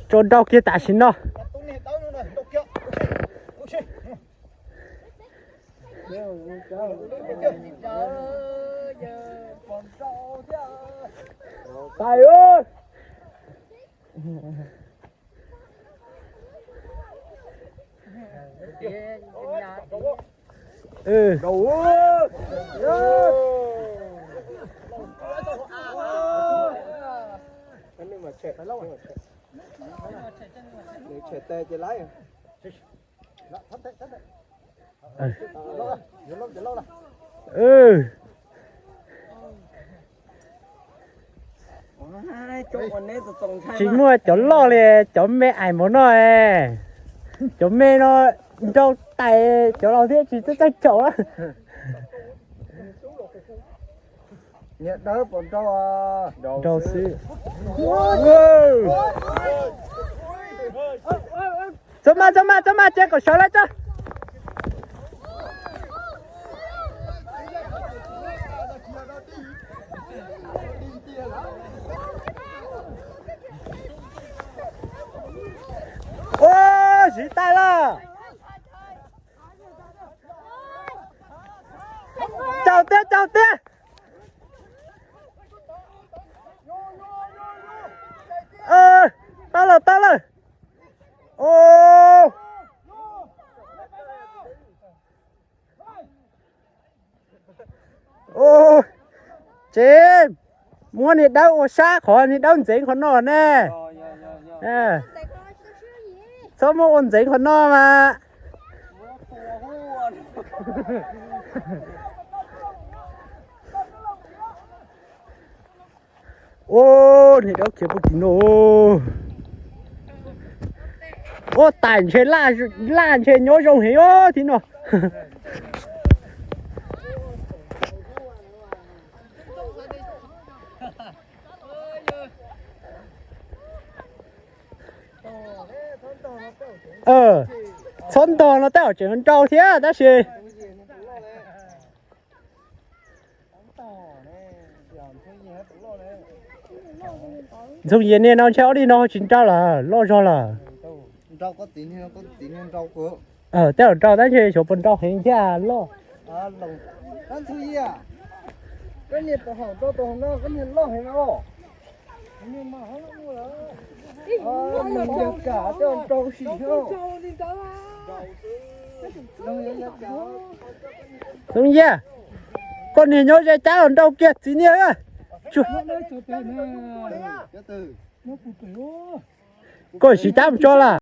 Tso nrau kiag tam sim no. Tais ơi. Tsis muaj cov loj li, cov me ais mov no. Cov me no nrau tais, cov laus thiab tsis txawj txawj caum. Nrau xwb. Txhob maj, txhob maj, txhob maj, cia kom sawv lawm tso. Ua, siv tais lawm. Caum tiag, caum tiag. Tau lawm, tau lawm. Tsev, muab niag dawb ua sab qhov niag dawb ntxeev qhov no ne. Txhob muab ua ntxeev qhov no mas. Ua, niag dawb khiav puag tim no. Ua, tais ntshe laj ntshe nyob zoo heev os tim no. Txhob ntog no tej zaum tseem nrau thiab tab sis Ntxoov Yias niag no ntshe ob li no tsis nrau lawm, loj zog lawm. Tej zaum nrau tab ntshe xyov puas nrau heev thiab loj. Ntxoov Yias, koj niag nyob ze cab los nrau kiag txiv niag. Koj siv cab mus tso lawm.